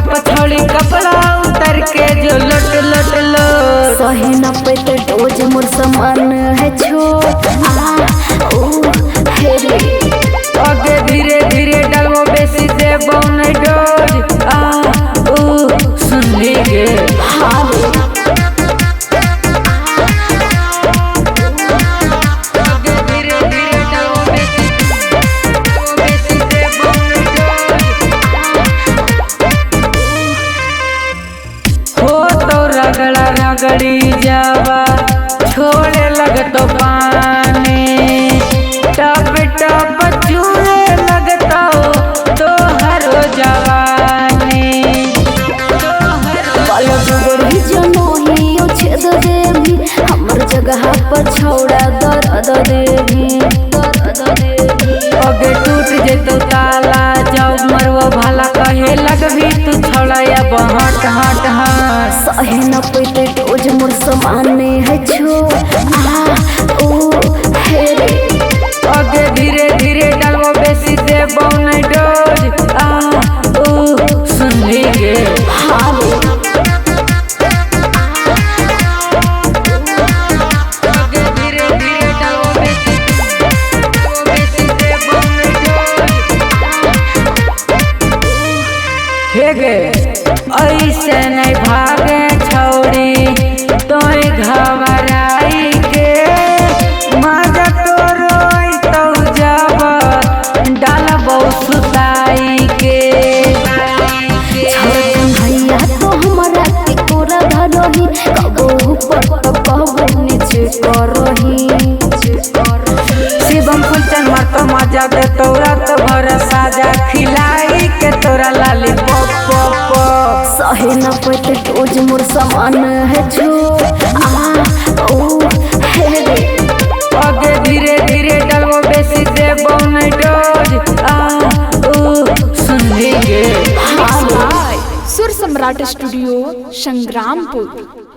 टप छोड़ी कपड़ा उतर के जो लट लट लट। सहे न पैते डोज मोर समान है छोट आ ओ हे रे। आगे धीरे धीरे डलबो बेसी देबो नहीं डोज आ ऊ सुनली गे। हाँ रे। आगे धीरे धीरे डलबो बेसी देबो बेसी देबो नहीं डोज। हो तो रगड़ा रगड़ी जावा छोड़े लगतो पानी टप टप चूहे लगता हो तो हरो जवानी। बाल बिगड़ी जनोही ओ छेद देवी हमर जगह पर छौड़ा दर्द देवी दर्द देवी। अगे टूट जेतो ताला जाओ मरवो भला कहे लगभी तू छौड़ा अब हट हट हट। सहे न पैते डोज मोर समान है छोट आ ओ हे रे। आगे धीरे धीरे डलबो बेसी देबो नहीं डोज आ ऊ सुनली गे। हाँ रे। आगे धीरे धीरे डलबो बेसी देबो बेसी देबो नहीं डोज। हे गे ऐसे नहीं भागे छौड़ी तोय घबराई के माजा तोरो तो जब डालबो सुताई के। छोड़ भैया तो हमरा के कोरा धरोही कबो ऊपर तो कबो नीचे करही। शिवम फुलचन मार तो मजा दे तोरा तो भर साजा खिलाई के तोरा लाली पॉप पॉप पॉप। सहे न पैते डोज मोर समान है छोट आ ओ हे रे। आगे धीरे धीरे डलबो बेसी देबो नहीं डोज आ ऊ सुनली गे। हाँ रे। सुर सम्राट स्टूडियो संग्रामपुर।